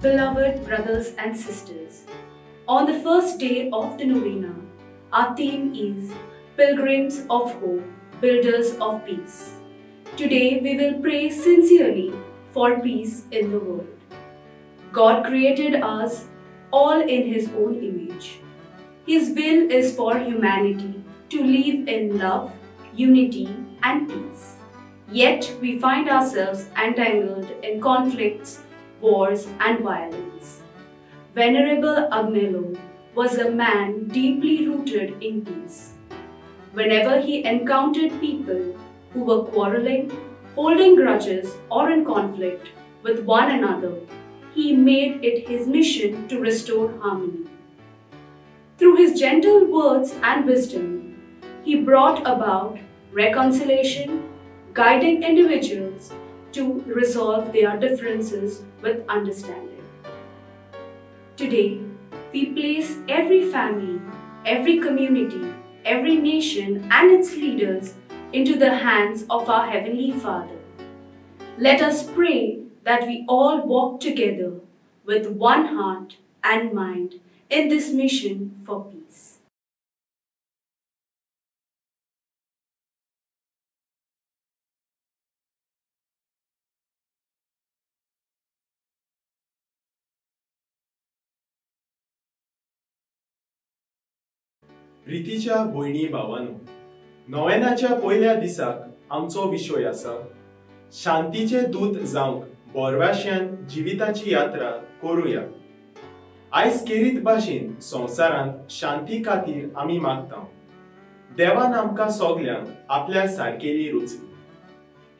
Beloved brothers and sisters, on the first day of the novena, our theme is Pilgrims of Hope, Builders of Peace. Today we will pray sincerely for peace in the world. God created us all in His own image. His will is for humanity to live in love, unity, and peace. Yet we find ourselves entangled in conflicts, wars, and violence. Venerable Agnelo was a man deeply rooted in peace. Whenever he encountered people who were quarreling, holding grudges, or in conflict with one another, he made it his mission to restore harmony. Through his gentle words and wisdom, he brought about reconciliation, guiding individuals to resolve their differences with understanding. Today, we place every family, every community, every nation and its leaders into the hands of our Heavenly Father. Let us pray that we all walk together with one heart and mind in this mission for peace. प्रितीच्या भयणी भावानो, नोवेनाच्या पयल्या दिसाक आमचो विशय आसा शांतीचे दूत जावंक बोरवाश्यान जिविताची यात्रा करुया. आयज केरीत भाशेन संवसारांत शांती खातीर आमी मागता. देवान आमकां सगल्यांक आपल्या सारकेली रचली.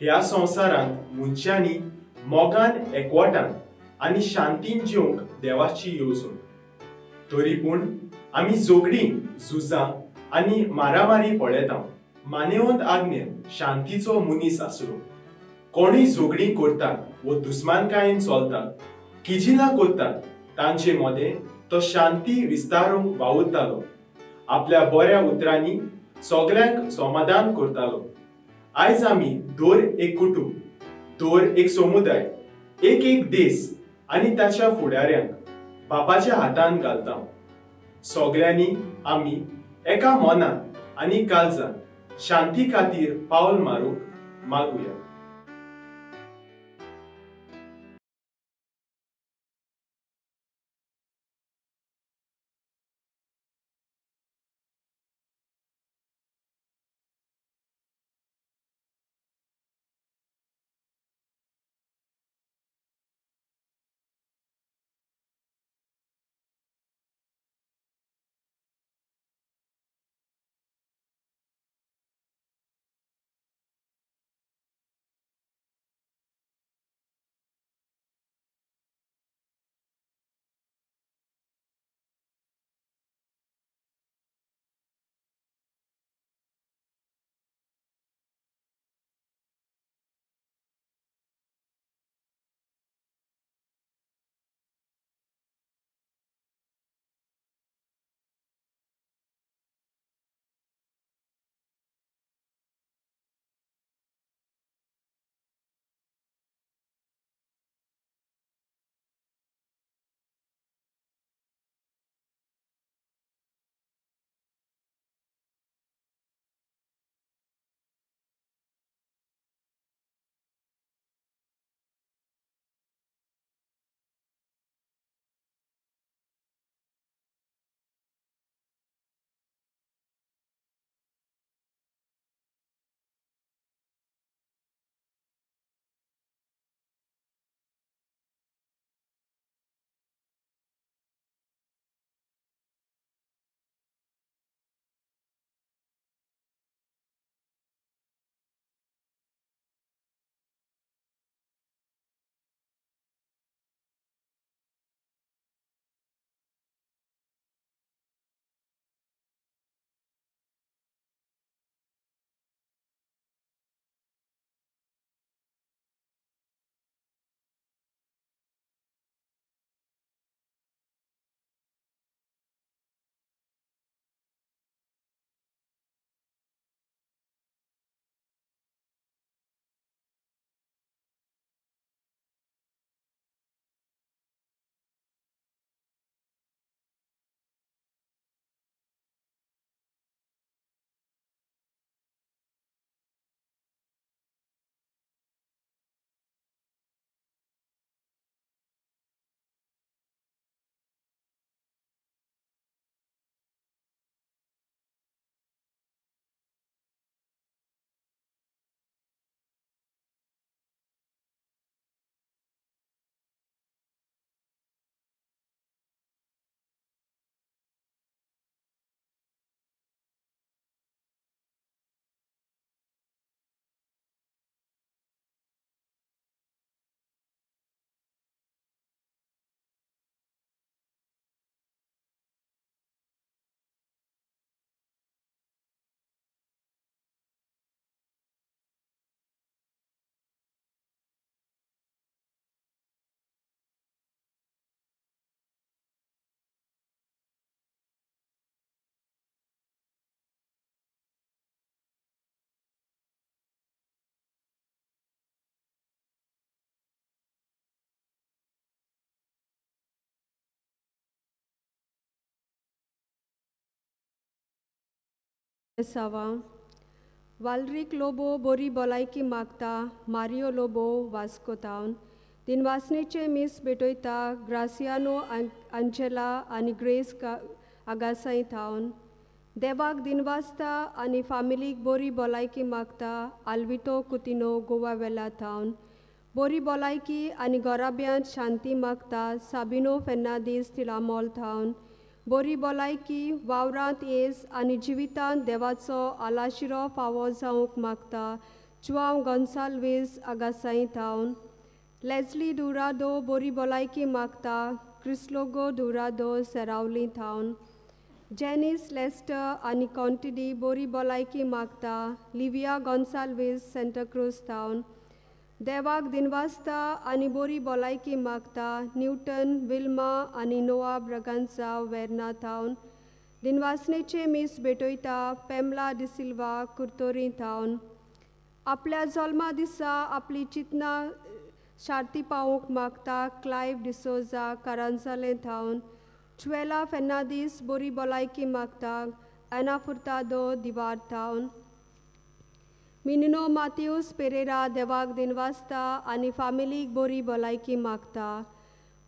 ह्या संवसारांत मनशांनी मोगान, एकवटान आनी शांतीन जिवंक देवाची येवजण. तरी पूण आमी झगडीं, झुजां आनी मारामारी पळयता. मानेवंत आज्ञेन शांतीचो मनीस आसलो. कोणूय झगडीं करतात वो दुस्मानकायेन चलतात, किजिलां करतात, तांचे मदें तो शांती विस्तारूंक वावुरतालो. आपल्या बऱ्या उतरांनी सगल्यांक समाधान करतालो. आयज आमी दर एक कुटुंब, दर एक समुदाय, एक एक देश आनी ताच्या फुडाऱ्यांक बापाच्या हातान घालता. सगल्यांनी आमी एका मनान आनी काळजान शांती खातीर पावल मारूंक मागुया. सावा वालरीक लोबो बोरी भलायकी मागता मारियो लोबो वास्को थावन दिनवासनेचे मीस भेटयता ग्रासियानो अंजेला आनी ग्रेस आगासाई थावन देवाक दिनवासता आनी फामिलीक बोरी भलायकी मागता आल्वितो कुतिनो गोवा वेला थावन बोरी भलायकी आनी घराब्यांत शांती मागता साबिनो फेर्नादीस तिळामोल थावन बोरी भलायकी वावरांत येस आनी जिवितांत देवाचो आलाशिरो फावो जावंक मागता जुआंव गोन्साल्वीस आगासाई थावन लेजली दुरादो बोरी भलायकी मागता क्रिस्लोगो दुरादो सेरावली थावन जेनीस लेस्टर आनी कॉन्टिडी बोरी भलायकी मागता लिविया गोन्साल्वीस सेंटाक्रूज थावन देवाक दिनवासता आनी बोरी भलायकी मागता न्यूटन विल्मा आनी नोआ ब्रगांसा वेर्ना थावन दिनवासनेचे मीस भेटयता पेमला डिसिल्वा कुर्तोरी थावन आपल्या जल्मा दिसा आपली चिंतना शार्ती पावोवंक मागता क्लायव डिसोजा कारांजाले थावन चुएला फेर्नादीस बोरी भलायकी मागता एना फुर्तादो दिवार थावन मिनिनो मात्यूस पेरेरा देवाक दिनवासता आनी फामिलीक बोरी भलायकी मागता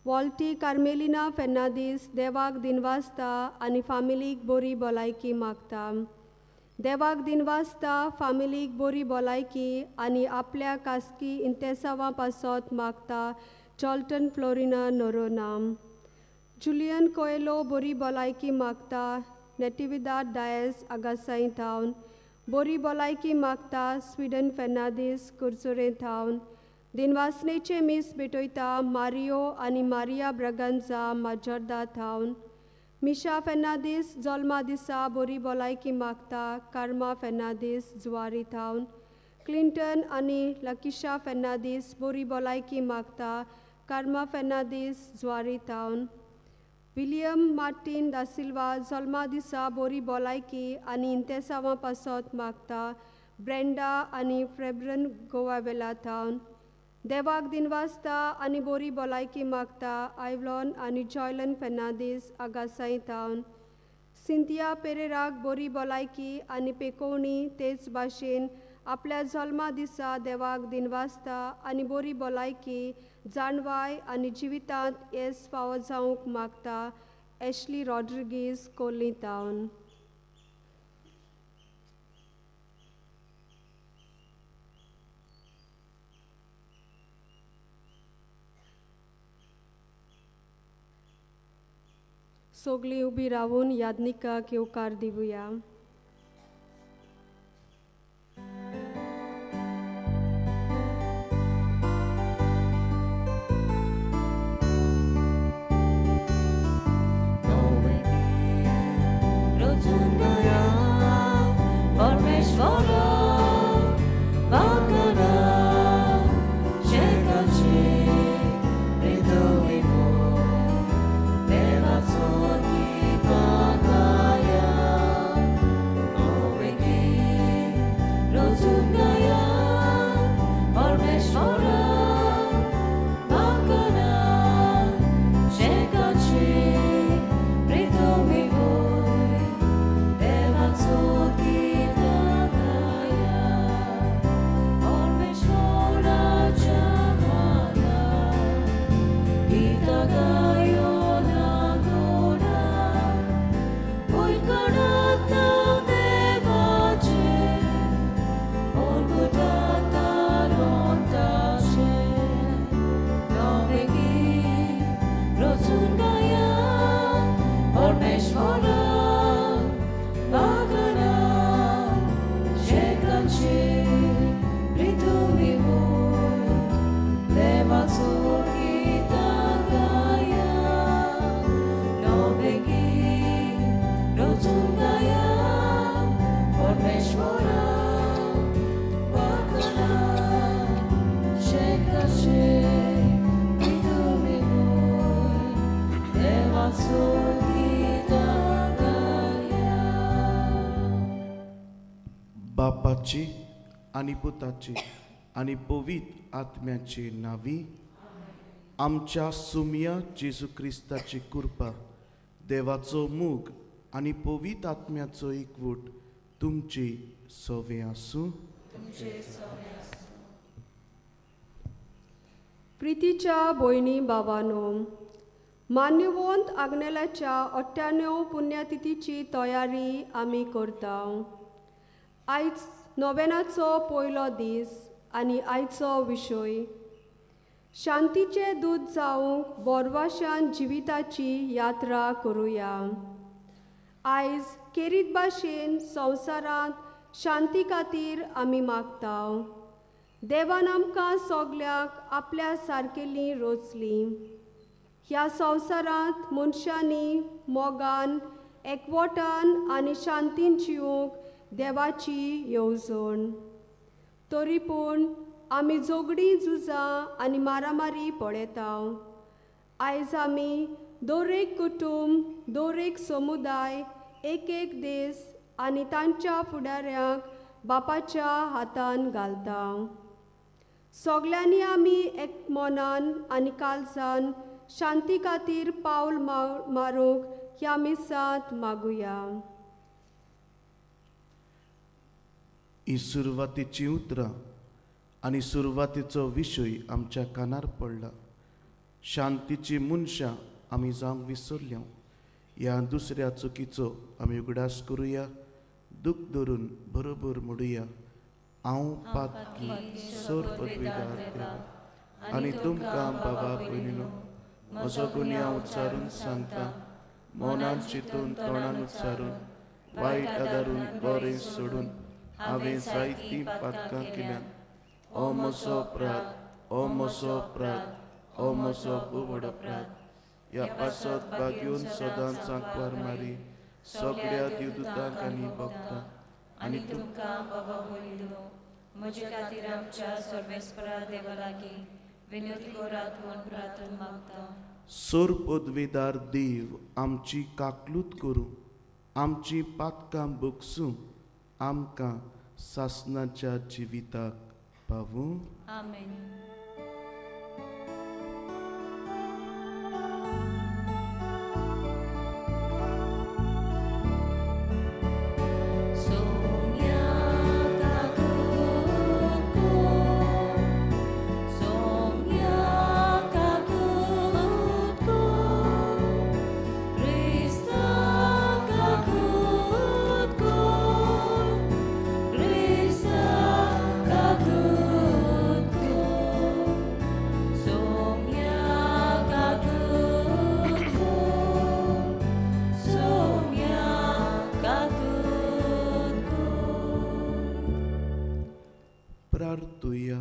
वॉल्टी कार्मेलिना फेर्नादीस देवाक दिनवासता आनी फामिलीक बोरी भलायकी मागता देवाक दिनवासता फामिलीक बोरी भलायकी आनी आपल्या खासगी इंतेसांवां पासत मागता चॉल्टन फ्लोरिना नोरोना जुलियन कोयलो बोरी भलायकी मागता नेटिविदाद डायस आगासाई थावन बोरी भलायकी मागता स्विडन फेर्नादीस कुरचुरे थावन दिनवासनेचे मीस भेटयता मारियो आनी मारिया ब्रगांजा माजोर्दा थावन मिशा फेर्नादीस जल्मा दिसा बोरी भलायकी मागता कार्मा फेर्नादीस जुवारी थावन क्लिंटन आनी लकिशा फेर्नादीस बोरी भलायकी मागता कार्मा फेर्नादीस जुवारी थावन विलियम मार्टीन दा सिल्वा जल्मा दिसा बोरी भलायकी आनी इंतेसांवां पासत मागता ब्रेंडा आनी फ्रेब्रन गोवा वेला थावन देवाक दिनवासता आनी बोरी भलायकी मागता आयव्लॉन आनी जॉयलन फेर्नादीस आगासाई थावन सिंथिया पेरेराक बोरी भलायकी आनी पेकोवणी तेच भाशेन आपल्या जल्मा दिसा देवाक दिनवासता आनी बोरी भलायकी जाणवाय आनी जिवितांत येस फावो जावंक मागता एशली रॉड्रिगीज कोल्ली थावन. सगळीं उबी रावून यादनिकाक येवकार दिवया. बापाची आनी पुताची आनी पवित्र आत्म्याची नावी आमच्या सुमया जेजू क्रिस्ताची कृपा, देवाचो मोग आनी पवित्र आत्म्याचो एकवट तुमची सवे आसूं. प्रितीच्या भयणी भावानो, मान्यवंत आग्नेलाच्या 98 पुण्यतिथीची तयारी आमी करता. आयज नोवेनाचो पयलो दीस आनी आयचो विशय शांतीचे दूत जावंक बोरवाशान जिविताची यात्रा करुया. आयज केरीत भाशेन संवसारांत शांती खातीर आमी मागता. देवान आमकां सगल्यांक आपल्या सारकेली रचली. ह्या संवसारांत मनशांनी मोगान, एकवटान आनी शांतीन जिवंक देवाची येवजण. तरी पूण आमी झगडीं, झुजां आनी मारामारी पळयता. आयज आमी दर एक कुटुंब, दर एक समुदाय, एक एक देश आनी तांच्या फुडाऱ्यांक बापाच्या हातान घालता. सगल्यांनी आमी एक मनान आनी काळजान शांती खातीर पावल मारूंक ह्या मिसांत मागुया. ही सुरवातीची उतरां आनी सुरवातीचो विशय आमच्या कानार पडला. शांतीची मनशां आमी जावंक विसरल्या. ह्या दुसऱ्या चुकीचो आमी उगडास करुया. दूख धरून बरोबर म्हणुया, हांव पातकी सोर पदवीदार देवा आनी तुमकां बाबा भयणीनो म्हजो गुन्यांव उच्चारून सांगता. मनान चिंतून, तोंडान उच्चारून, वायट आदारून, बरें सोडून हांवें जायतीं पातकां केल्यात. ओ म्हजो अपराध, ओ म्हजो अपराध, ओ म्हजो व्हड अपराध. ह्या पासत बागेवन सदांच आंकवार मारी सगळ्या देवदूतांक आनी भक्तांक आनी तुमकां बाबा भयणीनो म्हजे खातीर आमच्या सर्वेस्परा देवा लागीं विनवणी करात म्हूण प्रार्थना मागता. सोर पदवीदार देव आमची काकलूत करूं, आमची पातकां भोगसूं, आमकां सासणाच्या जिविताक पावूं. आमेन. प्रार्थुया,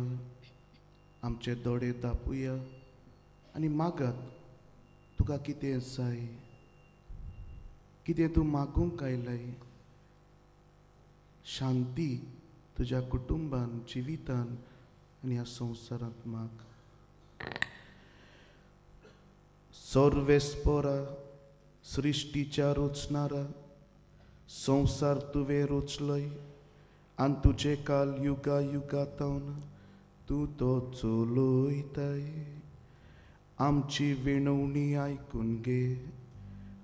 आमचे दोळे दापुया आनी मागात तुका कितें जाय, कितें तूं मागूंक आयलाय. शांती तुज्या कुटुंबान, जिवितान आनी ह्या संवसारांत माग. सर्वेस्पोरा, सृश्टीच्या रचणारा, संवसार तुवें रचलय आनी तुजे काल युगा युगातावन तूं तो चलयताय. आमची विणवणी आयकून घे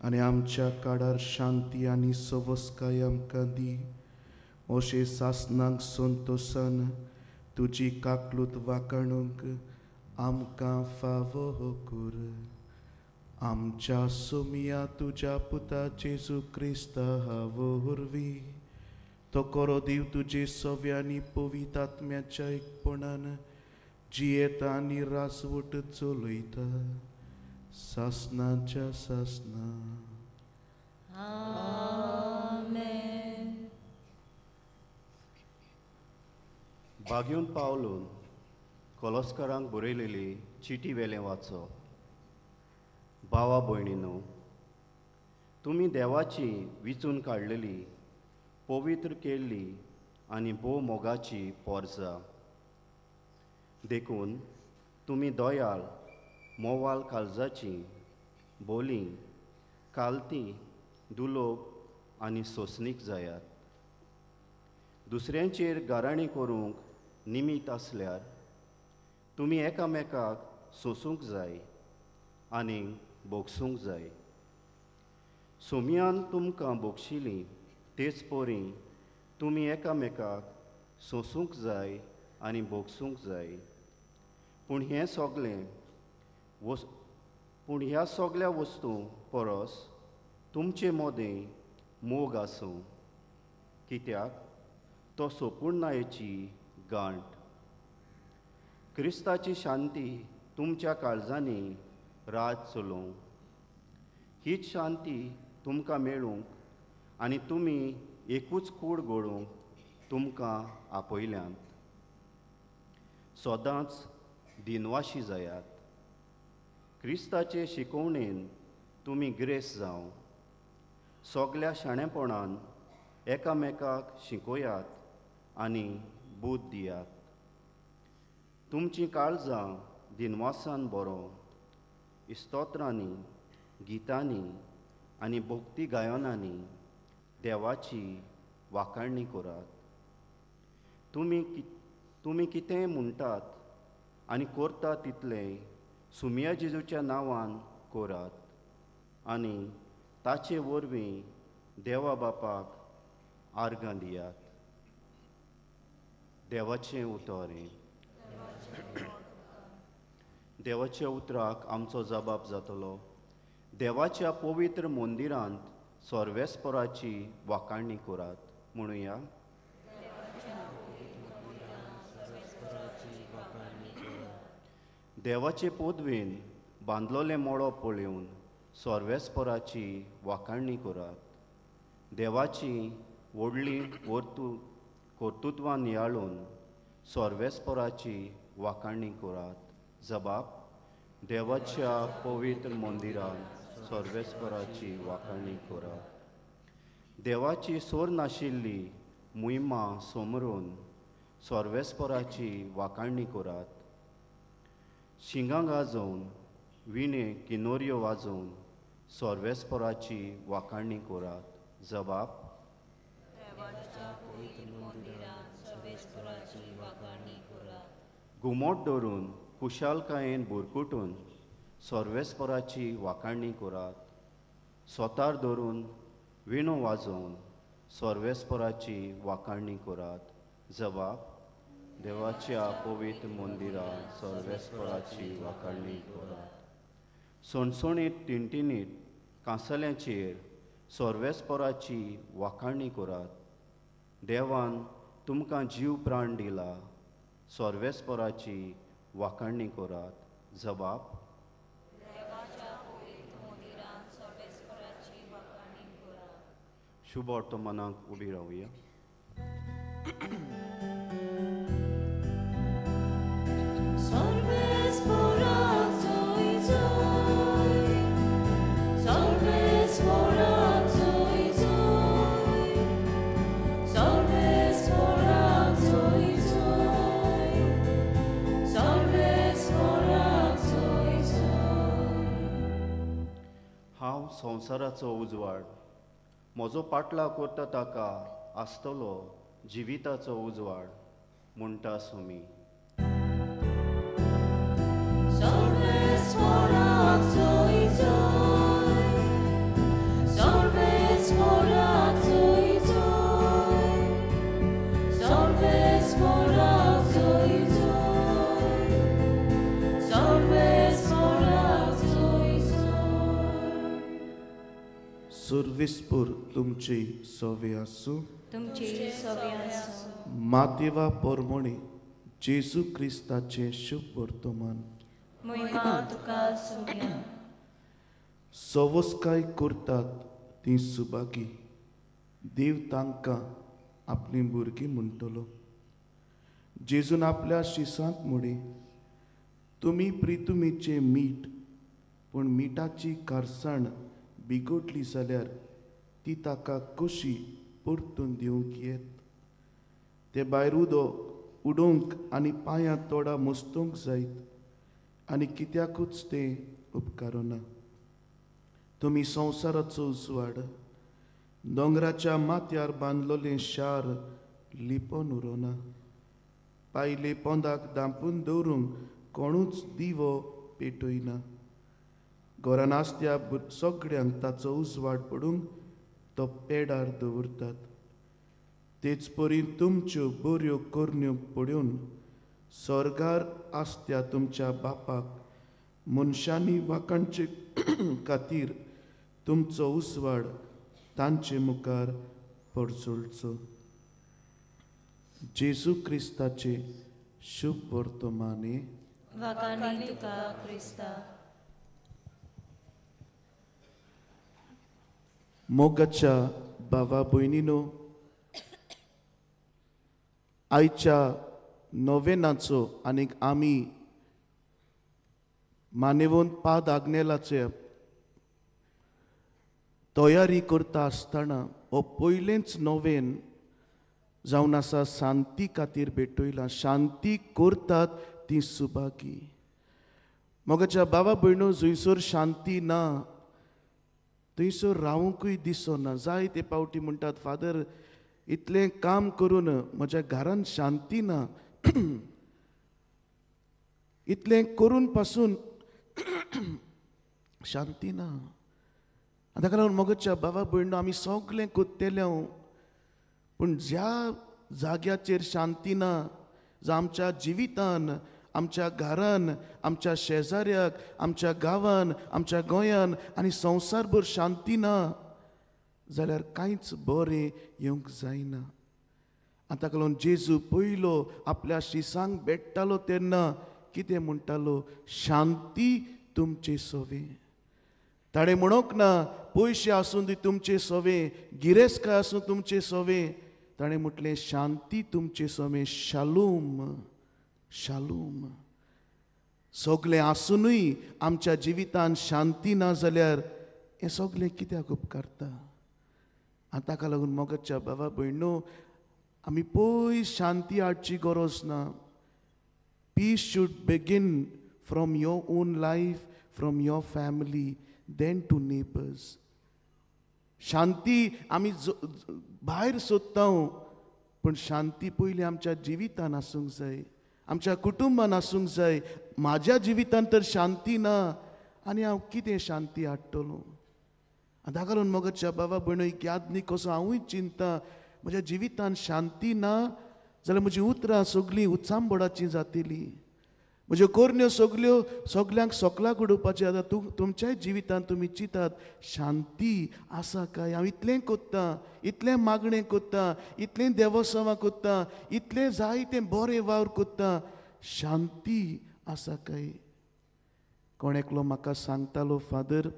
आनी आमच्या काळार शांती आनी सवस्काय आमकां दी. अशें सासणाक संतोसान तुजी काकलूत वाकाणूंक आमकां फावो कर. आमच्या सोमिया तुज्या पुता जेजू क्रिस्ता वरवीं तो करो देव तुजे सव्यांनी पवित्र आत्म्याच्या एकपणान जियेता आनी रासवट चलयता सासणाच्या सासणा. आमेन. बागेवन पावलून कोलोस्करांक बरयलेली चिटी वेलें वाचो. भावा भयणीनो, तुमी देवाची विचून काडलेली, पवित्र केल्ली आनी भोव मोगाची पोरजा. देखून तुमी दयाळ, मोवाल काळजाची, बोली, कालती, दुलोब आनी सोंसणीक जायात. दुसऱ्यांचेर गाराणी करूंक निमीत आसल्यार तुमी एकामेकाक सोंसूंक जाय आनी भोगसूंक जाय. सोमयान तुमकां भोगशिली तेच परी तुमी एकामेकाक सोंसूंक जाय आनी भोगसूंक जाय. पूण हें सगळें पूण ह्या सगळ्या वस्तूं परस तुमचे मदें मोग आसूं, कित्याक तो सोपूर्णायेची गांठ. क्रिस्ताची शांती तुमच्या काळजांनी राज चलोवं. हीच शांती तुमकां मेळूंक आनी तुमी एकूच कूड घडोवंक तुमकां आपयल्यांत. सदांच दिनवाशी जायात. क्रिस्ताचे शिकोवणेन तुमी ग्रेस जावं. सगल्या शाणेपणान एकामेकाक शिकोयात आनी बूद दियात. तुमचीं काळजां दिनवासान बरो स्तोत्रांनी, गितांनी आनी भक्ती गायनांनी देवाची वाखाणणी करात. तुमी कितें म्हणटात आनी करतात तितलें सुमिया जेजूच्या नांवान करात आनी ताचे वरवीं देवा बापाक आर्गां दियात. देवाचें उतर. देवाच्या उतराक आमचो जबाब जातलो. देवाच्या पवित्र मंदिरांत सर्वेस्पराची वाखाणणी करात. म्हणुया, देवाचे पदवेन बांदलोलें मळो पळोवन सर्वेस्पराची वाखाणणी करात. देवाची व्हडली कर्तृत्वां नियाळून सर्वेस्पराची वाखाणणी करात. जबाब, देवाच्या पवित्र मंदिरांत सर्वेस्पराची वाखाणणी करात. देवाची सोर नाशिल्ली मुहिमा सोमरून सर्वेस्पराची वाखाणणी करात. शिंगां गाजोवन, विणे किनोऱ्यो वाजोवन सर्वेस्पराची वाखाणणी करात. जबाब, घुमोट धरून खुशालकायेन बुरकुटून सर्वेस्पराची वाखाणणी करात. सोतार धरून विणो वाजोवन सर्वेस्पराची वाखाणणी करात. जबाब, देवाच्या पवित्र मंदिरांत सर्वेस्पराची वाखाणणी करात. सणसणीत टिणटिणीत कांसल्यांचेर सर्वेस्पराची वाखाणणी करात. देवान तुमकां जीव प्राण दिला, सर्वेस्पराची वाखाणणी करात. जबाब, शुभ वर्तमानाक उबी रावया. हांव संवसाराचो उजवाड, म्हजो पाटलाव करता ताका आसतलो जिविताचो उजवाड, म्हणटा सुमी. सुर्विस्पूर तुमची सवे आसूं. तुमची सवे आसूं. मातेवा पोरमोणी जेजू क्रिस्ताचें शुभ वर्तमान. महिमा तुका सुम्या. सवस्काय करतात तीं सुभागी, देव तांकां आपलीं भुरगीं म्हणटलो. जेजून आपल्या शिसांत म्हळें, तुमी प्रितुमीचें मीठ, पूण मिठाची खारसाण बिगोटली जाल्यार ती ताका कशी परतून दिवंक येत? ते भायर उदक उडोवंक आनी पांयां तोडा मस्तोवंक जायत आनी कित्याकूच तें उपकारना. तुमी संवसाराचो उजवाड. दोंगराच्या माथ्यार बांदलोलें शार लिपोन उरोना. पायले पोंदाक धांपून दवरूंक कोणूच दिवो पेटयना. घरान आसत्या सगळ्यांक ताचो उजवाड पडूंक तो पेडार दवरतात. तेच परी तुमच्यो बऱ्यो करण्यो पळोवन स्वर्गार आसत्या तुमच्या बापाक मनशांनी वाखाणचे खातीर तुमचो उजवाड तांचे मुखार परजळचो. जेजू क्रिस्ताचे शुभ वर्तमाने. वाखाणी तुका क्रिस्ता. मोगाच्या भावा भयणीनो, आयच्या नोवेनाचो आनीक आमी मानेवन पाद आग्नेलाचे तयारी करता आसतना हो पयलेंच नोवेन जावन आसा शांती खातीर भेटयला. शांती करतात ती सुभागी. मोगाच्या बाबा भयणो, जंयसर शांती ना थंयसर रावंकूय दिसना. जायते पावटी म्हणटात, फादर इतलें काम करून म्हज्या घरान शांती ना, इतलें करून पासून शांती ना. आनी ताका लागून मोगाच्या बाबा भयणो, आमी सगळें कोत्तेले, पूण ज्या जाग्याचेर शांती ना, जावं आमच्या जिवितान, आमच्या घरान, आमच्या शेजाऱ्याक, आमच्या गांवान, आमच्या गोंयान आनी संवसारभर शांती ना जाल्यार कांयच बरें येवंक जायना. आनी ताका लागून जेजू पयलो आपल्या शिसांक भेट्टालो तेन्ना कितें म्हणटालो? शांती तुमचे सवे. ताणें म्हणूंक ना पयशे आसूं दी तुमचे सवे, गिरेस्तकाय आसूं तुमचे सवे. ताणें म्हटलें शांती तुमचे सवे, शालूम शालूम. सगळें आसुनूय आमच्या जिवितान शांती ना जाल्यार हें सगळें कित्याक उपकारता? आनी ताका लागून मोगाच्या बाबा भयणो, आमी पयस शांती हाडची गरज ना. Peace should begin from your own life, from your family, then to neighbours. शांती आमी भायर सोदता, पूण शांती पयलीं आमच्या जिवितान आसूंक जाय, आमच्या कुटुंबान आसूंक जाय. म्हाज्या जिवितान तर शांती ना आनी हांव कितें शांती हाडटलो? आनी ताका लागून मोगाच्या बाबा भयणो, एक यादनी कसो हांवूय चिंता, म्हज्या जिवितान शांती ना जाल्यार म्हजीं उतरां सगळीं उचांबडाचीं जातलीं, म्हज्यो करण्यो सगल्यो सगल्यांक सोकलाक उडोवपाच्यो. आतां तुमच्याय जिवितान तुमी चिंतात शांती आसा काय? हांव इतलें कोत्तां, इतलें मागणें कोत्तां, इतलें देवोत्सवां कोत्तां, इतलें जायतें बरें वावर कोत्तां, शांती आसा काय? कोण एकलो म्हाका सांगतालो, फादर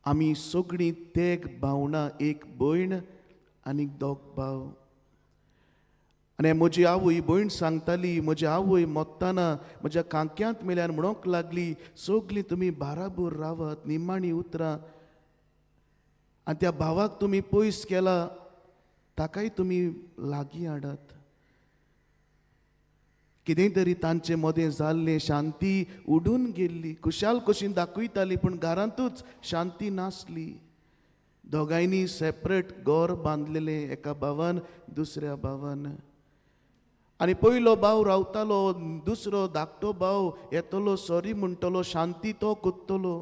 आमी सगळीं तेग भावणां, एक भयण आनी दोग भाव. आनी म्हजी आवय भयण सांगताली, म्हजी आवय मोत्ताना म्हज्या कांक्यांत मेल्यान म्हणूंक लागली, सगळीं तुमी बाराबोर रावात, निमाणी उतरां. आनी त्या भावाक तुमी पयस केला, ताकाय तुमी लागीं हाडात. कितें तरी तांचे मदें जाल्लें, शांती उडून गेल्ली. खुशाल कशी दाखयताली पूण घरांतूच शांती नासली. दोगांयनी सेपरेट घर बांदलेलें, एका भावान दुसऱ्या भावान. आनी पयलो भाव रावतालो, दुसरो धाकटो भाव येतलो, सॉरी म्हणटलो, शांती तो कोत्तलो.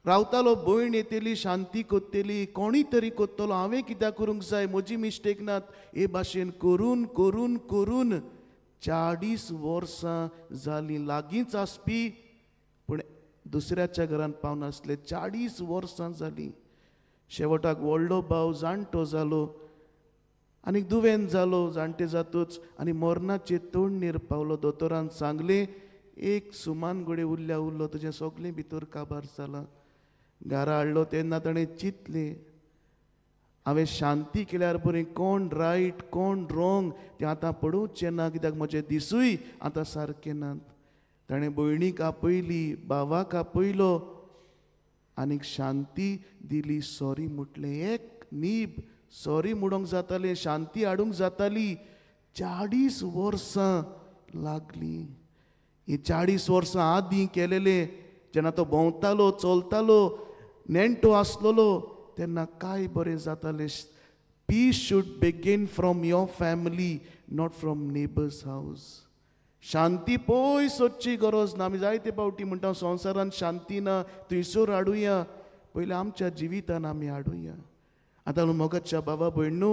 रावतालो, भयण येतली, शांती कोत्तली, कोणी तरी कोत्तलो, हांवें कित्याक करूंक जाय, म्हजी मिस्टेक नात. हे भाशेन करून करून करून 40 वर्सां जालीं. लागींच आसपी पूण दुसऱ्याच्या घरांत पावनासले. 40 वर्सां जालीं. शेवटाक व्हडलो भाव जाणटो जालो आनी दुवेन जालो. जाणटे जातूच आनी मरणाचे तोंडणेर पावलो. दोतोरान सांगलें एक सुमान घडये उरल्या उरलो, तुजें सगळें भितर काबार जालां. घरा हाडलो तेन्ना ताणें चिंतलें, हांवें शांती केल्यार बरें, कोण रायट कोण रोंग तें आतां पळोवचें ना, कित्याक म्हजे दिसूय आतां सारके नात. ताणें भयणीक आपयली, भावाक आपयलो आनीक शांती दिली. सॉरी म्हटलें, एक नीब सॉरी म्हणूंक जातालें, शांती हाडूंक जाताली. 40 वर्सां लागलीं. ही 40 वर्सां आदीं केलेलें, जेन्ना तो भोंवतालो, चलतालो, नेणटो आसलेलो तेन्ना काय बरें जातालें. Peace should begin from your family, not from neighbours house. शांती पयस वचची गरज ना. आमी जायते फावटी म्हणटा संवसारान शांती ना, थंयसर हाडुया. पयलीं आमच्या जिवितान आमी हाडुया. आतां मोगाच्या बाबा भयणू,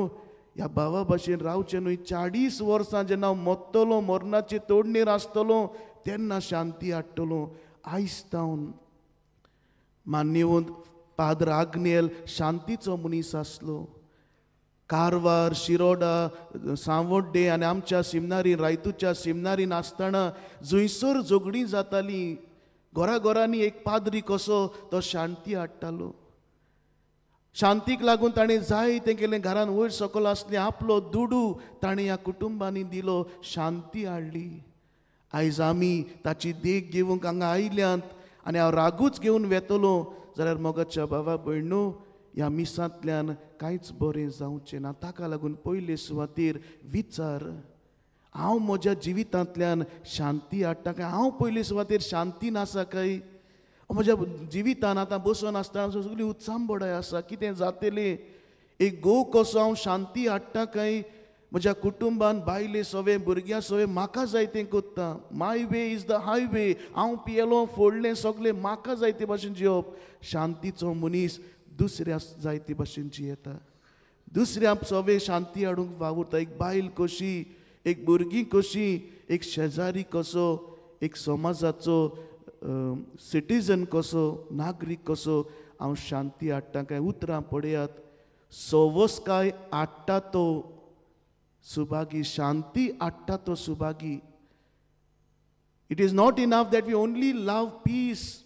ह्या बाबा भाशेन रावचें न्हय. 40 वर्सां जेन्ना हांव मरतलो, मरणाचे तोडणेर आसतलो तेन्ना शांती हाडटलो. आयज तावन मान्यवंत पाद्र आग्नेल शांतीचो मनीस आसलो. कारवार, शिरोडा, सांवड्डे आनी आमच्या सिमनारीन, रायतूच्या सिमनारीन आसतना जंयसर झगडीं जातालीं घरा घरांनी एक पाद्री कसो तो शांती हाडटालो. शांतीक लागून ताणें जाय तें केलें. घरान वयर सकयल आसलें, आपलो दुडू ताणें ह्या कुटुंबांनी दिलो, शांती हाडली. आयज आमी ताची देख घेवंक हांगा आयल्यांत आनी हांव रागूच घेवन वेतलो जाल्यार मोगाच्या बाबा भयणू, ह्या मिसांतल्यान कांयच बरें जावचें ना. ताका लागून पयले सुवातेर विचार, हांव म्हज्या जिवितांतल्यान शांती हाडटा काय? हांव पयले सुवातेर शांती नासा काय? म्हज्या जिवितान आतां बसून आसतना सगळी उत्सांबडाय आसा, कितें जातलें? एक घोव कसो हांव शांती हाडटा काय? म्हज्या कुटुंबान बायले सवे, भुरग्यां सवे म्हाका जाय तें कोत्ता. My way is the highway. हांव पियेलो, फोडलें सगळें, म्हाका जाय ते भाशेन जियोवप. शांतीचो मनीस दुसऱ्या जाय ते भाशेन जियेता, दुसऱ्या सवे शांती हाडूंक वावुरता. एक बायल कशी, एक भुरगीं कशी, एक शेजारी कसो, एक समाजाचो सिटीजन कसो, नागरीक कसो हांव शांती हाडटा काय? उतरां पळयात, सवसकाय हाडटा तो सुभागी, शांती हाडटा तो Subhagi. It is not enough that we only love peace,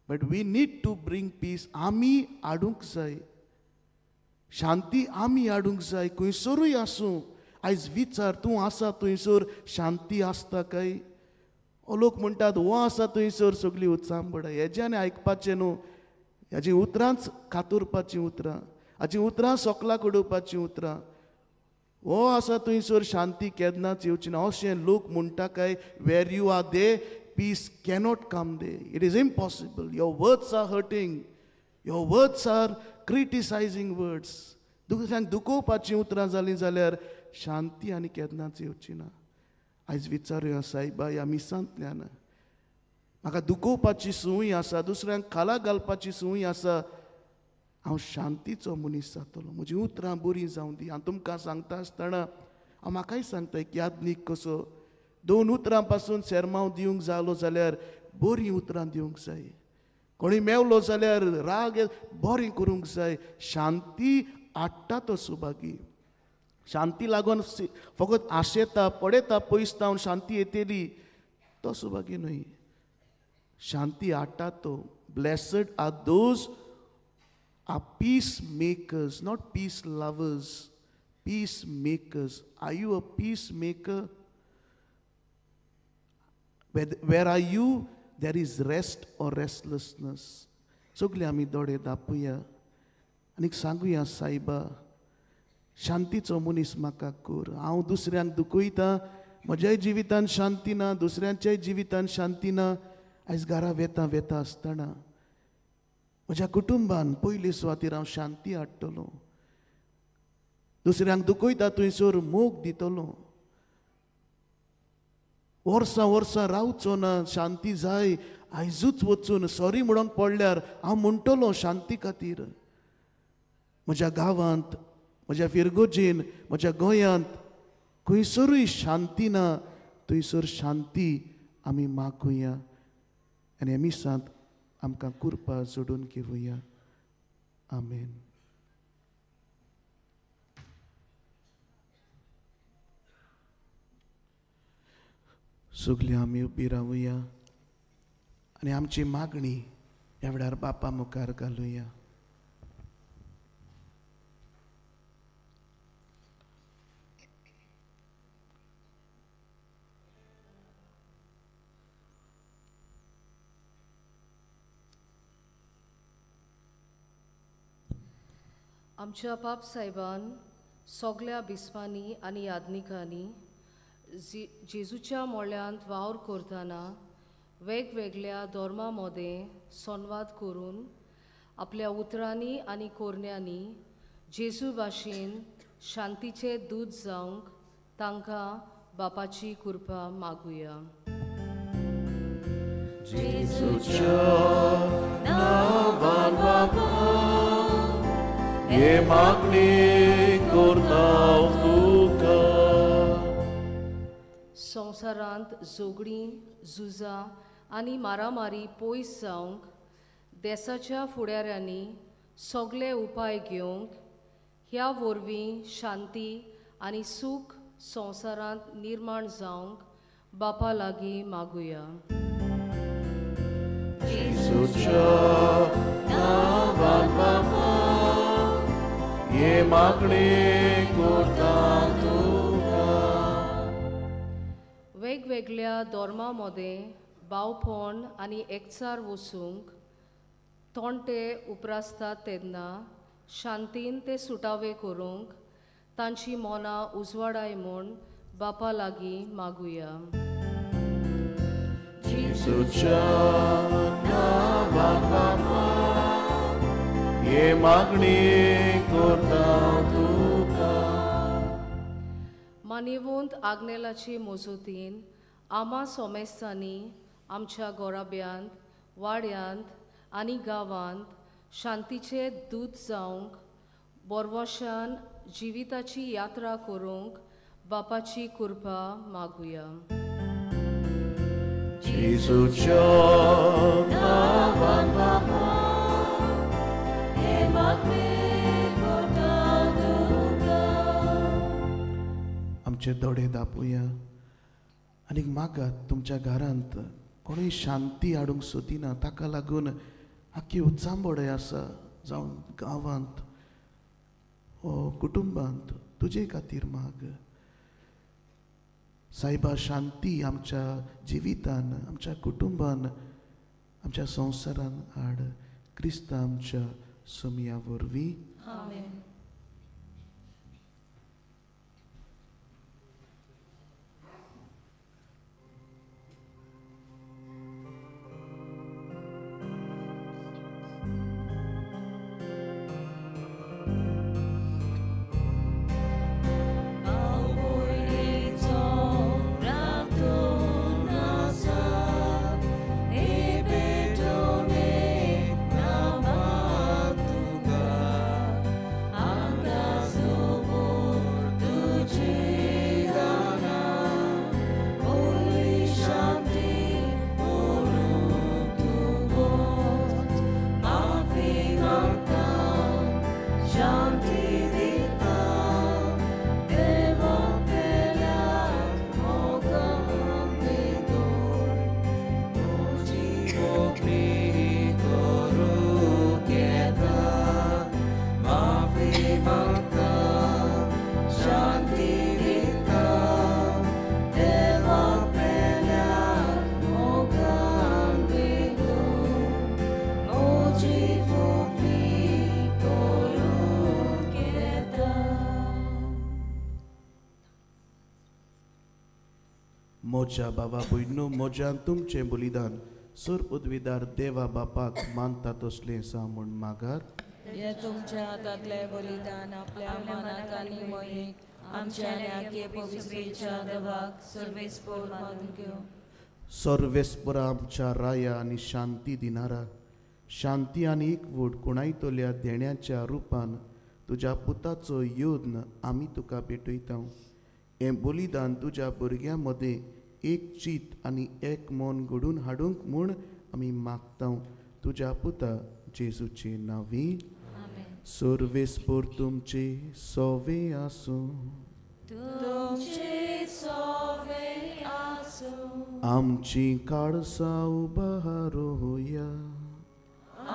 but we need to bring peace. आमी हाडूंक जाय शांती, आमी हाडूंक जाय. खंयसरूय आसूं, आयज विचार, तूं आसा थंयसर शांती आसता काय? लोक म्हणटात हो आसा थंयसर सगळी उत्सांबडां. हेज्यान आयकपाचें न्हू, हेजी उतरांच कातुरपाचीं उतरां, हाचीं उतरां सोकलाक उडोवपाचीं उतरां. हो आसा थंयसर शांती केन्नाच येवची ना अशें लोक म्हणटा काय? Where you are there peace cannot come there. It is impossible. Your words are hurting, your words are criticising words. दुसऱ्यांक दुखोवपाचीं उतरां जालीं जाल्यार शांती आनी केन्नाच येवची ना. आयज विचारुया सायबा, ह्या मिसांतल्यान म्हाका दुखोवपाची संवय आसा, दुसऱ्यांक खाला घालपाची संवय आसा, हांव शांतीचो मनीस जातलो. म्हजीं उतरां बरीं जावं दी. हांव तुमकां सांगता आसतना हांव म्हाकाय सांगता, एक यादनीक कसो 2 उतरां पासून सेरमांव दिवंक जालो जाल्यार बरीं उतरां दिवंक जाय. कोणी मेवलो जाल्यार राग बरें करूंक जाय. शांती हाडटा तो सुभागी. शांती लागून फकत आशेता, पळयता पयस तावन शांती येतली, तो सुभागी न्हय. शांती हाडटा तो. Blessed are those are peace makers, not peace lovers, peace makers. Are you a peace maker? Where are you there is rest or restlessness. सगळे आमी दोळे दापुया आनी सांगुया, सायबा शांतीचो मनीस म्हाका कर. हांव दुसऱ्यांक दुखयता, म्हज्याय जिवितान शांती ना, दुसऱ्यांच्याय जिवितान शांती ना. आयज घरा वेता वेता आसतना म्हज्या कुटुंबान पयले सुवातेर हांव शांती हाडटलो, दुसऱ्यांक दुखयता थंयसर मोग दितलो. वर्सां वर्सां रावचो ना, शांती जाय. आयजूच वचून सॉरी म्हणूंक पडल्यार हांव म्हणटलो शांती खातीर. म्हज्या गांवांत, म्हज्या फिरगोजेन, म्हज्या गोंयांत खंयसरूय शांती ना, थंयसर शांती आमी मागुया आनी ह्या मिसांत आमकां कृपा जोडून घेवया. आमेन. सगळीं आमी उबी रावया आनी आमची मागणी ह्या वेळार बापा मुखार घालुया. आमच्या बाप साहेबान सगळ्या बिस्पांनी आनी यादनिकांनी जेजूच्या मोळ्यांत वावर करतना वेगवेगळ्या धर्मा मदें संवाद करून आपल्या उतरांनी आनी कोरण्यांनी जेजू भाशेन शांतीचें दूत जावंक तांकां बापाची कृपा मागुया. जेजूच्या नांवान बाबा हे मागणी करता तुका. संवसारांत झगडीं, झुजां आनी मारामारी पयस जावंक देसाच्या फुडाऱ्यांनी सगळे उपाय घेवंक, ह्या वरवीं शांती आनी सूख संवसारांत निर्माण जावंक बापा लागीं मागुया. जेजूच्या नांवान बापा हे मागणी करता तुका. वेगवेगळ्या धर्मां मदें भावपण आनी एकचार वसूंक तोंटे उप्रासतात तेन्ना शांतीन ते सुटावे करूंक तांची मनां उजवाडाय म्हूण बापा लागीं मागुया. जेजूच्या नांवान बापा हे मागणी करता तुका. मानेवंत आग्नेलाचे मजतीन आमा सोमेस्तांनी आमच्या गोराब्यांत, वाड्यांत आनी गांवांत शांतीचे दूत जावंक बोरवशान जिविताची यात्रा करूंक बापाची कृपा मागुया. जेजूच्या नांवान बापा हे मागणी करता तुका. आमचे दोळे दापोया आनी मागात. तुमच्या घरांत कोणूय शांती हाडूंक सोदिना, ताका लागून आख्खी उचांबोडे आसा, जावं गांवांत ओ कुटुंबांत, तुजे खातीर माग सायबा. शांती आमच्या जिवितान, आमच्या कुटुंबान, आमच्या संवसारान हाड. क्रिस्त आमच्या सोमया वरवीं. आमेन. मोज्या बाबा भयणू, मोज्यान तुमचें बलिदान सर पदवीदार देवा बापाक मानता तसलें आसा म्हूण मागार. हे तुमच्या हातांतलें बलिदान आपल्या मनाक आनी मोहिनीक आमच्या न्याके पवित्रेच्या देवाक सर्वेस्पोर मानून घेवं. सर्वेस्पोरा आमच्या राया आनी शांती दिनारा, शांती आनी एकवट कोणायतल्या देण्याच्या रुपान तुज्या पुताचो यत्न आमी तुका भेटयता. हें बलिदान तुज्या भुरग्यां मदें एक चीत आनी एक मन घडून हाडूंक म्हूण आमी मागता तुज्या पुता जेजूचे नांवी. सर्वेस्पोर तुमचे सोवे आसूं. तुमचे सोवे आसूं. आमची काळसां उबारोया.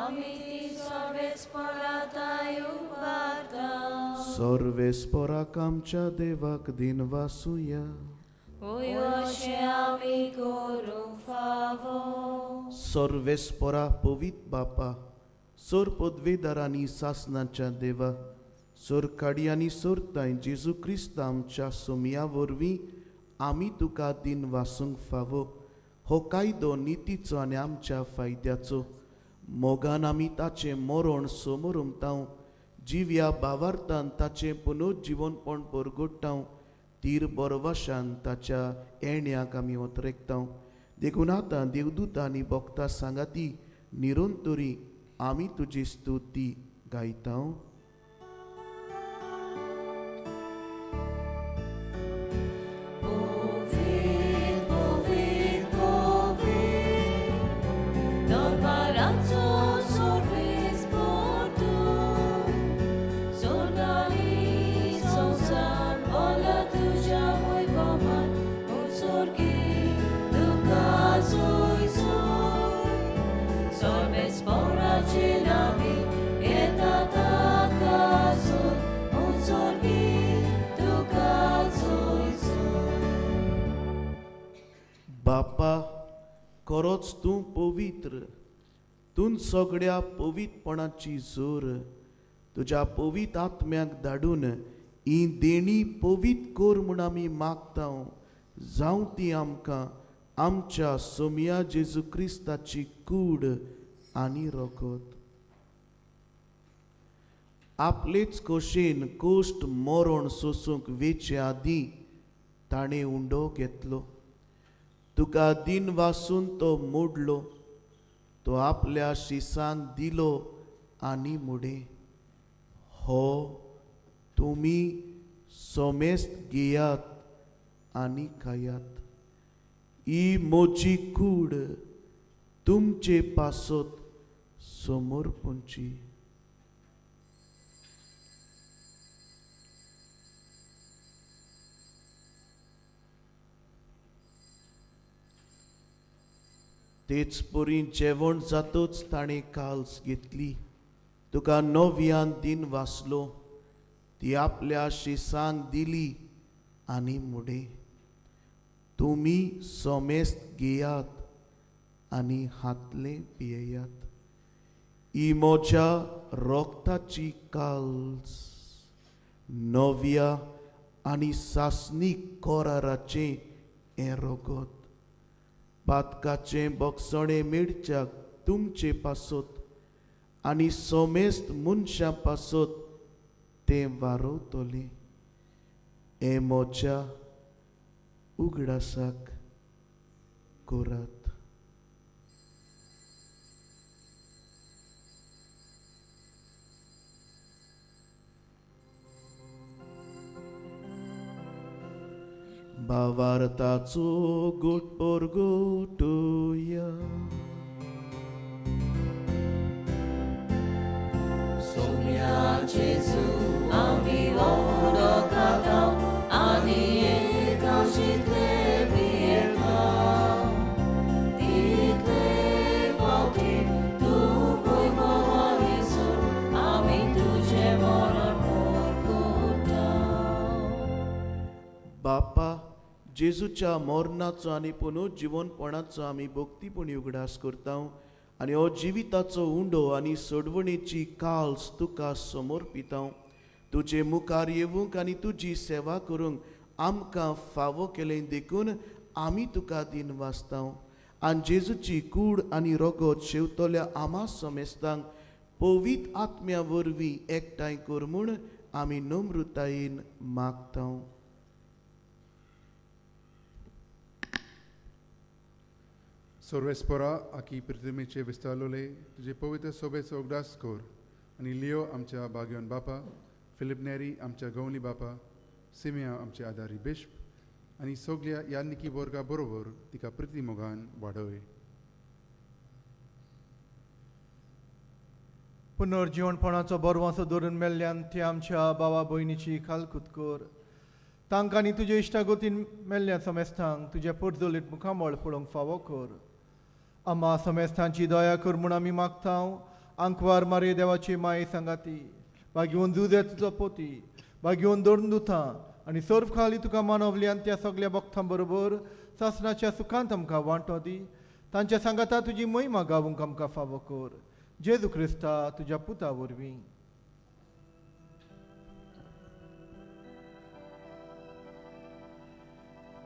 आमी ती सर्वेस्पोराताय उबारता. सर्वेस्पोराक आमच्या देवाक दिनवासुया. होय अशें आमी करूंक फावो. सर्वेस्पोरा पवित्र बापा, सोर पदवेदारांनी सासनाच्या देवा, सोर काडयांनी सोरताय जेजू क्रिस्त आमच्या सोमया वरवीं आमी तुका दिन वासूंक फावो. हो कायदो नितीचो आनी आमच्या फायद्याचो. मोगान आमी ताचें मरण समोर उमतांव, जिव्या भावार्थान ताचें पुनर्जिवनपण परगोडटांव, तीर बरवाशान ताच्या येण्याक आमी ओतरेकतांव. देखून आतां देवदूता आनी भक्ता सांगाती निरंतरी आमी तुजी स्तुती गायतांव. खरोच तूं पवित्र, तूं सगळ्या पवित्रपणाची जोर. तुज्या पवित्र आत्म्याक धाडून ही देणी पवित्र कर म्हूण आमी मागता. जावं ती आमकां आमच्या सोमया जेजू क्रिस्ताची कूड आनी रगत. आपलेच खोशेन कोश्ट मरण सोसूंक वेचे आदीं ताणें उंडो घेतलो. तुका दिन वासून तो मोडलो, तो आपल्या शिसांक दिलो आनी मुडे, हो तुमी सोमेस्त घेयात आनी खायात, ही म्हजी कूड तुमचे पासत समर्पणची. तेच परी जेवण जातच ताणें काल्स घेतली, तुका नव्यान दिन वाचलो, ती आपल्या शिसांक दिली आनी मुडे, तुमी सोमेस्त घेयात आनी हातलें पियेयात, ही म्हज्या रोगताची काल्स, नव्या आनी सासणीक कराराचें हें रगत. पातकाचें बोगसणें मेळच्याक तुमचे पासत आनी सोमेस्त मनशां पासत तें वारवतलें. हें म्हज्या उगडासाक करात. भावार्थाचो गोट परगटुया. सोम्या जेजू आमी उदक खाता आनी एकाशितले पियेता, तितले फावटी तूं खंय भोंवलीसून आमी तुजें मरण परगुटा. बापा, जेजूच्या मरणाचो आनी पुनर्जिवनपणाचो आमी भक्तीपणी उगडास करता आनी हो जिविताचो उंडो आनी सोडवणेची काल्स तुका समर्पिता. तुजे मुखार येवंक आनी तुजी सेवा करूंक आमकां फावो केलें देखून आमी तुका दिन वाचता. आनी जेजूची कूड आनी रगत शेवतल्या आमा समेस्तांक पवित्र आत्म्या वरवीं एकठांय कर म्हूण आमी नम्रतायेन मागता. सर्वेस्परा आकी पृथ्वीचे विस्तारलोले तुजे पवित्र सोबेचो उगडास कर आनी लियो आमच्या बागयोन बापा, फिलीप नेरी आमच्या गवली बापा, सिमिया आमच्या आदारी बिश्प आनी सगल्या यानिकी वर्गा बरोबर तिका प्रिती मोगान वाडय. पुनर्जिवणपणाचो बरवासो धरून मेल्ल्यान ती आमच्या बाबा भयणीची खालकूत कर. तांकां आनी तुजे इश्टागतीन मेल्ल्या समेस्तांक तुज्या पोटजोलीत मुखामळ पळोवंक फावो कर. आमा समेस्तांची दया कर म्हूण आमी मागता. आंकवार मारे देवाची माये सांगाती, बागेवन जुजे तुजो पोती, बागेवन धरून दुतां आनी सर्व खाली तुका मानवल्यान त्या सगल्या भक्तां बरोबर सासणाच्या सुखांत आमकां वांटो दी. तांच्या सांगाता तुजी महिमा गावूंक आमकां फावो कर. जेजू क्रिस्ता तुज्या पुता वरवीं.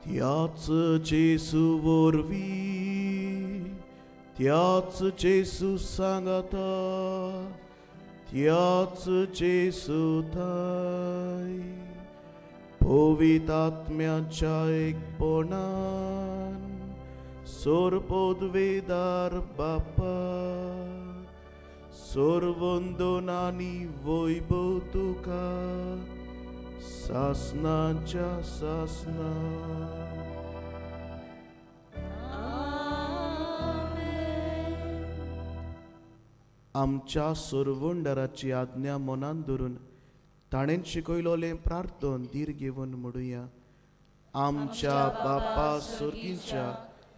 त्याच जेजू वरवीं, त्याच जेजू सांगाता, त्याच जेजू थाय पवित्र आत्म्याच्या एकपणान सोरपोदवेदार बापा, सोरवंदन आनी वैभव तुका सासनाच्या सासना. आमच्या सोरवंडराची आज्ञा मनान धरून ताणें शिकयलोलें प्रार्थन धीर घेवन म्हणुया. आमच्या बापा सोर्गीच्या,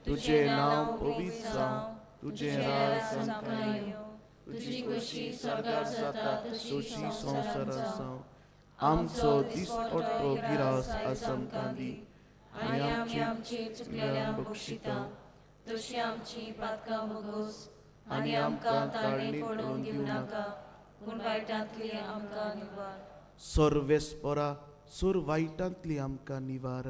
तुजें नांव पवित्र जावं, तुजें राज आमकां येवं, तुजी खोशी स्वर्गार जाता तशी संवसारार जावं. आमचो दिसपट्टो गिरास आज आमकां दी आनी आमची चुकलेल्या बक्षिता तशी आमची पातकां भोगोस आनी आमकां ताळणी पडूंक दिवं नाका, पूण वायटांतली आमकां निवार. सर्वेस्परा सोर वायटांतली आमकां निवार.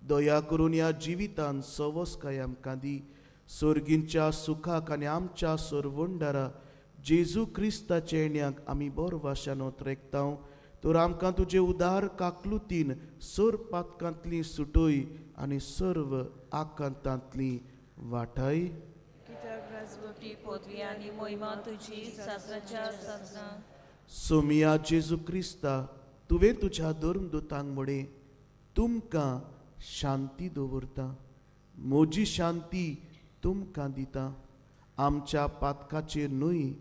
दया करून ह्या जिवितान सवसकाय आमकां दी. सोर्गींच्या सुखाक आनी आमच्या सोरवंडारा जेजू क्रिस्ताच्या येण्याक आमी बोरवाशान ओतरेकता. तर आमकां तुजे उदार काकलुतीन सोर पातकांतली सुटय आनी सर्व आकांतांतली वाटाय. सोमिया जेजू क्रिस्ता, तुवें तुज्या धर्मदूतांक म्हळें, तुमकां शांती दवरता, म्हजी शांती तुमकां दिता. आमच्या पातकाचेर न्हय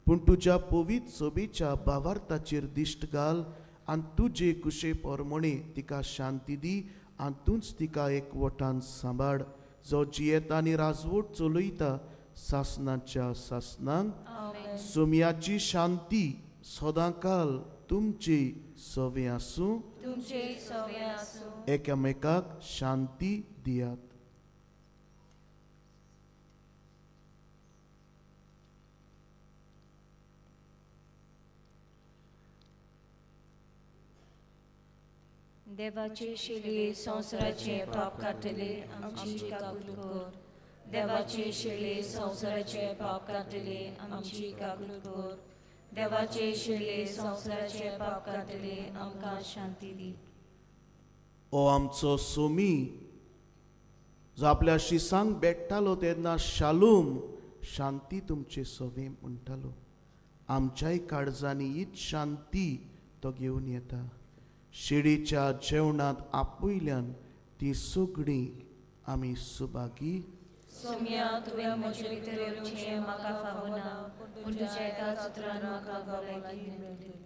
पूण तुज्या पवित्र सोबेच्या भावार्थाचेर दिश्ट घाल आनी तुजे कुशे पोरमणे तिका शांती दी आनी तूंच तिका एकवटान सांबाळ, जो जियेता आनी राजवट चलयता सासनाच्या सासनांक. सोम्याची शांती सदांकाल तुमची सवे आसूं. एकामेकाक शांती दियात. देवाची शिली संवसाराचे पाप काडटले आमची काकूत कर. देवाची शिली संवसाराचे पाप काडटले आमची काकूत कर. देवाचे शिले संवसाराचे पाप काडटले आमकां शांती दी. ओ आमचो सोमी, जो आपल्या शिसांक भेट्टालो तेन्ना शालूम शांती तुमचे सवे म्हणटालो, आमच्याय काळजांनी हीच शांती तो घेवन येता. शिडीच्या जेवणांत आपयल्यान ती सगळीं आमी सुभागी. सोम्या, तुवें म्हजे भितर येवचें म्हाका फावना, पूण तुज्या एका सुत्रान म्हाका भलायकी मेळटली.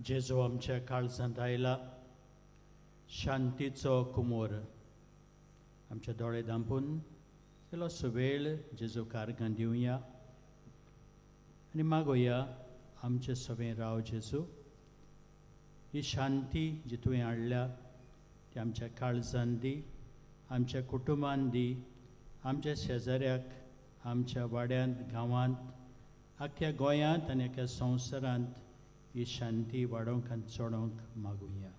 जेजू आमच्या काळजांत आयला, शांतीचो कुमोर. आमचे दोळे धांपून इल्लोसो वेळ जेजू कारगां दिवया आनी मागोया, आमचे सगळें राव जेजू, ही शांती जी तुवें हाडल्या ती आमच्या काळजान दी, आमच्या कुटुंबान दी, आमच्या शेजाऱ्याक, आमच्या वाड्यांत, गांवांत, आख्ख्या गोंयांत आनी आख्ख्या संवसारांत ही शांती वाडोवंक आनी चडोवंक मागुया.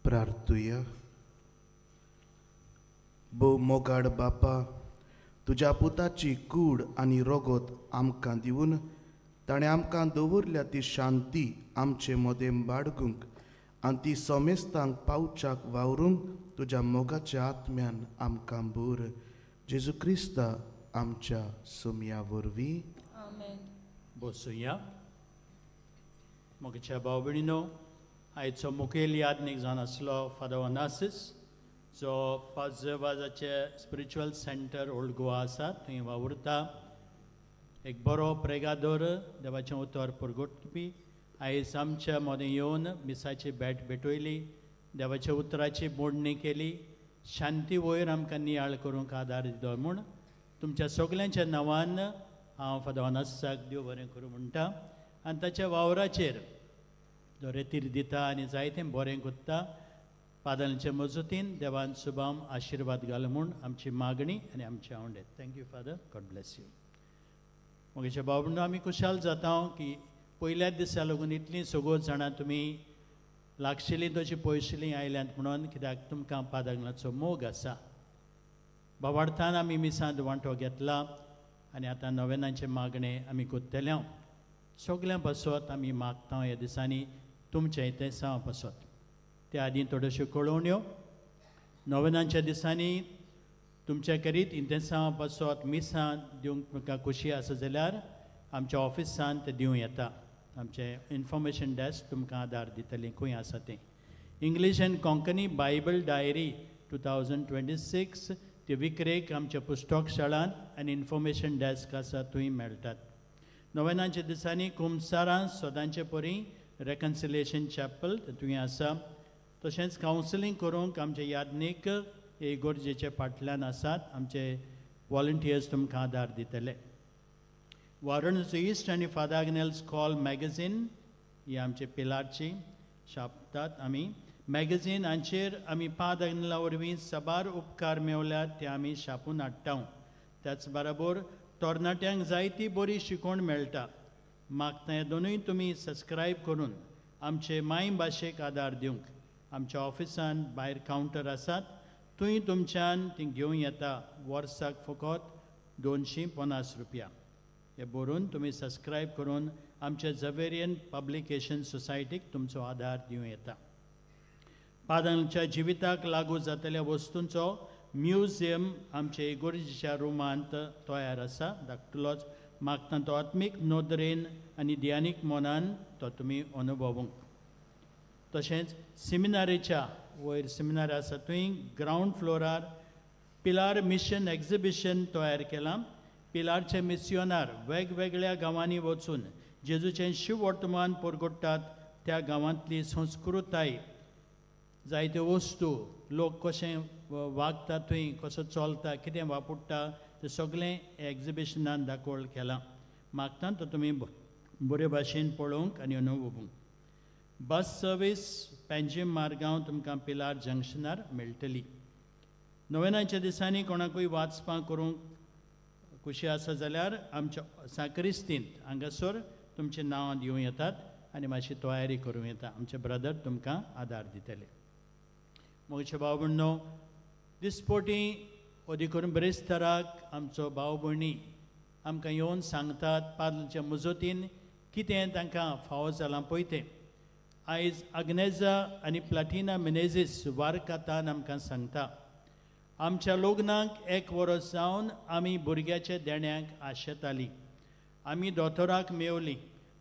प्रार्थुया. भोव मोगाड बापा, तुज्या पुताची कूड आनी रोगोत आमकां दिवन ताणें आमकां दवरल्या ती शांती आमचे मदें बाडगूंक आनी ती समेस्तांक पावच्याक वावरूंक तुज्या मोगाच्या आत्म्यान आमकां भर. जेजू क्रिस्ता आमच्या सुमया वरवीं. आमेन. बसुया. म्हज्या भाव भयणीनो, आयचो मुखेल यादनीक जावन आसलो फादर ओनासीस, जो पाजवाजाचे स्पिरिच्युअल सेंटर ओल्ड गोवा आसा थंय वावुरता. एक बरो प्रेगादोर, देवाचें उतर परगटपी. आयज आमच्या मदें येवन मिसाची भेट भेटयली, देवाच्या उतराची बोडणी केली, शांती वयर आमकां नियाळ करूंक आदार दिलो म्हूण तुमच्या सगल्यांच्या नांवान हांव फादर ओनासीसाक देव बरें करूं म्हणटा आनी ताच्या वावराचेर जो रेतीर दिता आनी जायतें बरें करता, पादलचे मजतीन देवान सुबाम आशिर्वाद घाल म्हूण आमची मागणी आनी आमचे आवडे. Thank you father, God bless you. म्हगेच्या भाव भयणीनो, आमी खुशाल जाता की पयल्याच दिसा लागून इतलीं सगळीं जाणां तुमी लागशिल्लीं तशीं पयशिल्लीं आयल्यांत म्हणून, कित्याक तुमकां पादगणाचो मोग आसा. बावार्थान आमी मिसांत वांटो घेतला आनी आतां नवेनांचें मागणें आमी करतले. सगल्यां पासत आमी मागता ह्या दिसांनी तुमचें तेसांव पासत. त्या आदीं थोड्योश्यो कळोवण्यो. नवेनांच्या दिसांनी तुमच्या करीत इंतेसांव पासत मिसां दिवंक तुमकां खोशी आसा जाल्यार आमच्या ऑफिसान तें दिवं येता. आमचें इन्फॉर्मेशन डेस्क तुमकां आदार दितलें खंय आसा तें. English and Konkani Bible diary 2026 ती विक्रेक आमच्या पुस्तक शाळांत आनी इन्फॉर्मेशन डेस्क आसा थंय मेळटात. नवेनांच्या दिसांनी कुमसारां सदांचे परी रेकन्सिलेशन चॅपल थंय आसा. तशेंच कावन्सिलींग करूंक आमचे यादनीक हे गरजेचे फाटल्यान आसात. आमचे वॉलंटियर्स तुमकां आदार दितले. वारणसी इस्ट आनी फादर आग्नेल्स कॉल मॅगझीन ही आमचे पिलारची छापतात आमी मॅगझीन. हांचेर आमी पाद आग्नेला वरवीं साबार उपकार मेवल्यात ते आमी छापून हाडटा. त्याच बरोबर तरणाट्यांक जायती बरी शिकवण मेळटा. मागता हे दोनूय तुमी सबस्क्रायब करून आमचे माय भाशेक आदार दिवंक आमच्या ऑफिसान भायर कावंटर आसात, थंय तुमच्यान ती घेवं येता. वर्साक फकत 250 रुपया. हे बरोवन तुमी सबस्क्रायब करून आमच्या झवेरियन पब्लिकेशन सोसायटीक तुमचो आदार दिवं येता. पादांच्या जिविताक लागू जातल्या वस्तूंचो म्युझियम आमचे इगोर्जीच्या रुमांत तयार आसा, धाकटुलोच. मागता तो आत्मीक नदरेन आनी ध्यानीक मनान तो तुमी अनुभवूंक. तशेंच सिमिनारीच्या वयर सिमिनार आसा थंय ग्रावंड फ्लोरार पिलार मिशन एक्झिबिशन तयार केलां. पिलारचे मिसियोनार वेगवेगळ्या गांवांनी वचून जेजूचें शिववर्तमान परगट्टात. त्या गांवांतली संस्कृताय, जायत्यो वस्तू, लोक कशें वागता थंय, कसो चलता, कितें वापरता, तें सगळें एक्झिबिशनान दाखोवल केलां. मागता तो तुमी बरे भाशेन पळोवंक आनी अनुभवूंक. बस सर्वीस पेंजीम मार्गांव तुमकां पिलार जंक्शनार मेळटली. नवेनाच्या दिसांनी कोणाकूय वाचपां करूंक खुशी आसा जाल्यार आमच्या साक्रिस्तींत हांगासर तुमचें नांवां दिवं येतात आनी मातशी तयारी करूं येता. आमचे ब्रदर तुमकां आदार दितले. म्हजे भाव भयणो, दिसपोटी अदी करून ब्रेस्ताराक आमचो भाव भयणी आमकां येवन सांगतात पादलच्या मजतीन कितें तांकां फावो जालां पळय तें. आयज आग्नेजा आनी प्लाटिना मिनेझीस वारकातान आमकां सांगता, आमच्या लग्नाक 1 वर्स जावन आमी भुरग्याच्या देण्याक आशेतालीं. आमी दोतोराक मेवलीं.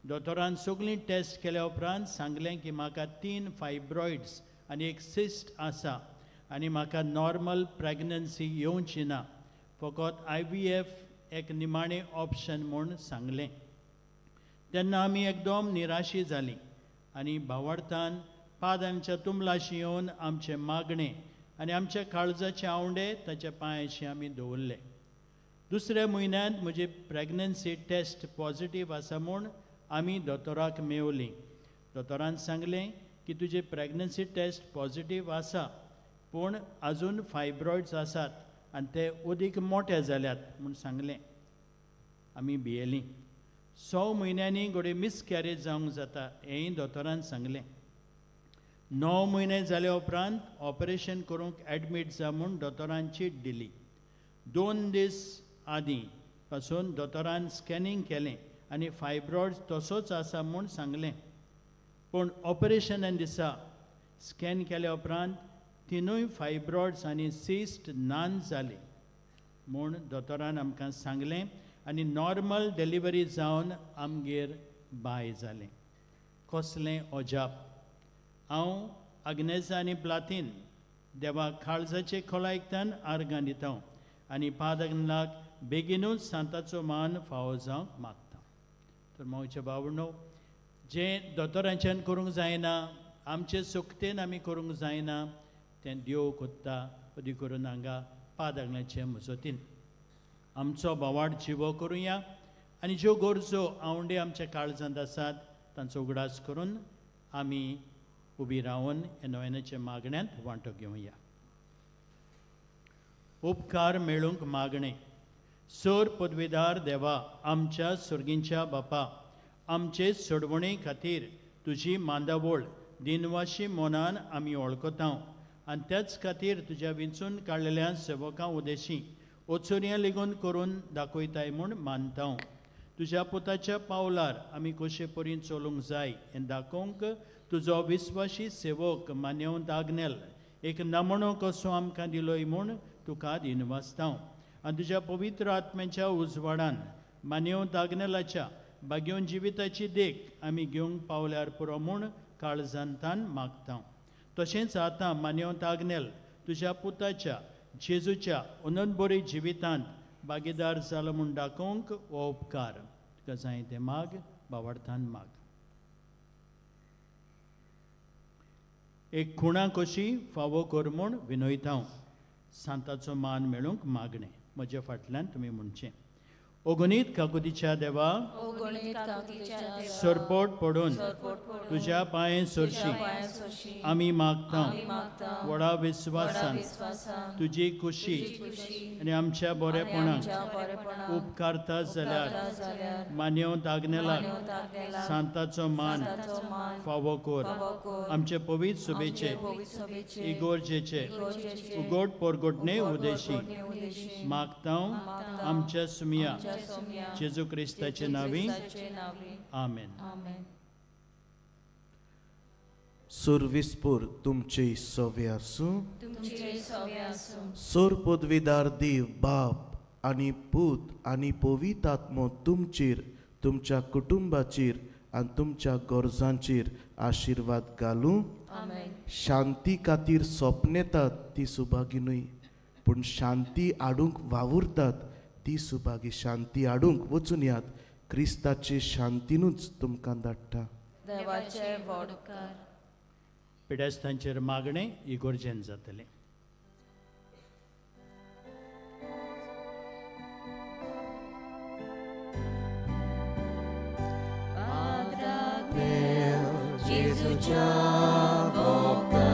दोतोरान सगळीं टेस्ट केल्या उपरांत सांगलें की म्हाका 3 फायब्रॉयड्स आनी एक सिस्ट आसा आनी म्हाका नॉर्मल प्रेग्नन्सी येवची ना, फकत IVF एक निमाणें ऑप्शन म्हूण सांगलें. तेन्ना आमी एकदम निराशी जालीं आनी भावार्थान पादांच्या तुमलाशी येवन आमचें मागणें आनी आमच्या काळजाचे आवंडे ताच्या पांयाशी आमी दवरले. दुसऱ्या म्हयन्यांत म्हजी प्रेग्नन्सी टेस्ट पॉजिटीव आसा म्हूण आमी दोतोराक मेवली. दोतोरान सांगलें की तुजी प्रेग्नन्सी टेस्ट पॉजिटीव आसा पूण आजून फायब्रॉयड्स आसात आनी ते अदीक मोटे जाल्यात म्हूण सांगलें. आमी भियेलीं. 6 म्हयन्यांनी घडये मिसकॅरेज जावंक जाता हेंय दोतोरान सांगलें. 9 म्हयने जाल्या उपरांत ऑपरेशन करूंक एडमीट जा म्हूण दोतोरान चीट दिली. 2 दीस आदीं पासून दोतोरान स्कॅनिंग केलें आनी फायब्रॉयड्स तसोच आसा म्हूण सांगलें. पूण ऑपरेशना दिसा स्कॅन केल्या उपरांत 3 फायब्रॉयड्स आनी सिस्ट नान जाले म्हूण दोतोरान आमकां सांगलें आनी नॉर्मल डिलिव्हरी जावन आमगेर बाय जालें. कसलें अजाप! हांव आग्नेजा आनी प्लातीन देवाक काळजाचे खोलायकतान आर्गां दिता आनी पादगनाक बेगिनूच सांताचो मान फावो जावंक मागता. तर मावचे भावणो, जें दोतोरांच्यान करूंक जायना, आमचे सुकतेन आमी करूंक जायना, तें देव कोत्ता. अदी करून हांगा पादागणाचे मजतीन आमचो भावाड जिवो करुया आनी ज्यो गरजो आवंडे आमच्या काळजांत आसात तांचो उगडास करून आमी उबी रावन ह्या नोवेनाच्या मागण्यांत वांटो घेवया. उपकार मेळूंक मागणें. सोर पदवीदार देवा, आमच्या सुर्गींच्या बापा, आमचे सोडवणे खातीर तुजी मांदावळ दिनवाशी मनान आमी वळखता आनी त्याच खातीर तुज्या विंचून काडलेल्या सेवकां उदेशी ओचोरयां लेगून करून दाखयताय म्हूण मानता. तुज्या पुताच्या पावलार आमी कशे परी चलूंक जाय हें दाखोवंक तुजो विस्वाशी सेवक मान्यवंत आग्नेल एक नमणो कसो आमकां दिलोय म्हूण तुका दिनवासता. आनी तुज्या पवित्र आत्म्याच्या उजवाडान मान्यवंत आग्नेलाच्या भाग्योन जिविताची देख आमी घेवंक पावल्यार पुरो म्हूण काळजांतान मागता. तशेंच आतां मान्यवंत आग्नेल तुज्या पुताच्या जेजूच्या अनंतबरी जिवितांत भागीदार जालो म्हूण दाखोवंक हो उपकार तुका जाय तें माग, भावार्थान माग. एक खुणा कशी फावो कर म्हूण विनयता. सांताचो मान मेळूंक मागणें. म्हज्या फाटल्यान तुमी म्हणचें. अगणीत काकुतीच्या देवा, सरपोट पडून तुज्या पांये सरशी आमी मागता. व्हडा विस्वासान तुजी खुशी आनी आमच्या बरेपणाक उपकारता जाल्यार मान्यवंत आग्नेलाक सांताचो मान फावो कर. आमचे पवित्र सुबेचे इगोर्जेचे उगोट पोरगोटणे उदेशी मागता आमच्या सुमिया जेजू क्रिस्ताचे नावी आमेन. सुरविस्पूर तुमचे सवे आसूं. सोर पदवीदार देव बाप आनी पूत आनी पवित्र आत्मो तुमचेर, तुमच्या कुटुंबाचेर आनी तुमच्या गरजांचेर आशिर्वाद घालूं. शांती खातीर सपनेतात ती सुभागी न्हय, पूण शांती हाडूंक वावुरतात ती सुभागी. शांती हाडूंक वचून यात, क्रिस्ताचे शांतीनूच तुमकां धाडटा. देवाचे व्हड उपकार. पिडेस्तांचेर मागणें इगोर्जेन जातलें. जेजूच्या भक्तान